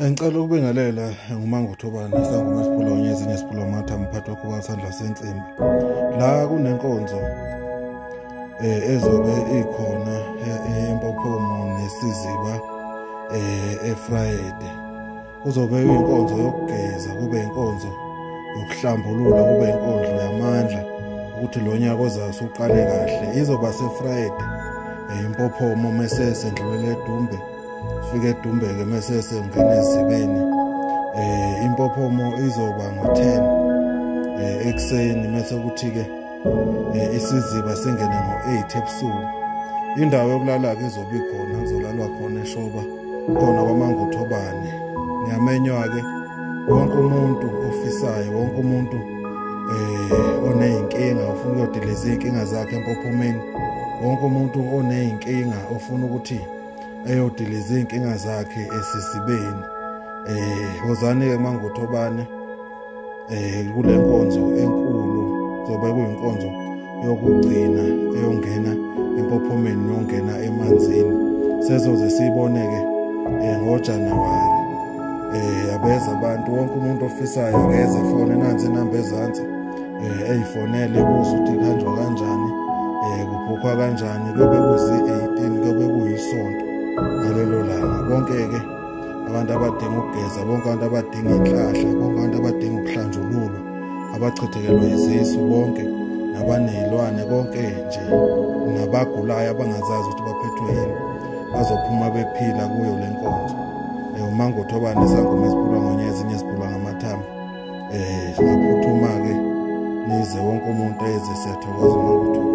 Ngicela ukubingelela nguMangothobane isangoma esiphula onyezinye esiphula amatha mphathi wakho wasandla sensimbi. La kunenkonzo ezobe ikhona eMpophomo nesiziba eFriday. Kuzobe kuyinkonzo yokugeza, kube inkonzo yokuhlambulula, kube inkonzo yamandla ukuthi lo nyaka ozayo usuqale kahle. Izoba seFriday eMpophomo mese sendlulele eDumbe. Fike eDumbe-ke mese sengena ezibeni. Impophomo izoba ngo-10 ekuseni, mese kuthi-ke isiziba singene ngo-8 ebusuku. Indawo yokulala-ke izobe ikhona, kuzolalwa khona eShoba, khona kwaMangothobane. Ngiyamenywa-ke wonke umuntu ofisayo, wonke umuntu oney'nkinga ofuna ukuyodiliza iy'nkinga zakhe empophomeni, wonke umuntu oney'nkinga ofuna ukuthi eyodiliza iy'nkinga zakhe esizibeni. Wozani-ke kuMangothobane kule nkonzo enkulu, kuzobe kuyinkonzo yokugcina eyongena empophomeni niyongena emanzini. Sezoze siyibone-ke ngoJanuwari. Abeza abantu, wonke umuntu ofisayo akeze efone, nansi inamba ezansi, eyifonele ebuza ukuthi kuhanjwa kanjani, kubhukhwa kanjani. Kuyobe kuzi-18, kuyobe kuyisonto ngalelo langa. Bonke-ke abantu abadinga ukugeza, bonke abantu abadinga inhlahla, bonke abantu abadinga ukuhlanjululwa, abachithekelwe izisu, bonke nabaney'lwane, konke nje nabagulayo abangazazi ukuthi baphethwe yini, bazophuma bephila kuyo le nkonzo. uMangothobane isangoma esiphulwa ngonyezi esiphulwa ngamathambo. Singaphuthuma-ke nize, wonke umuntu eze, siyathokoza uMangothobane.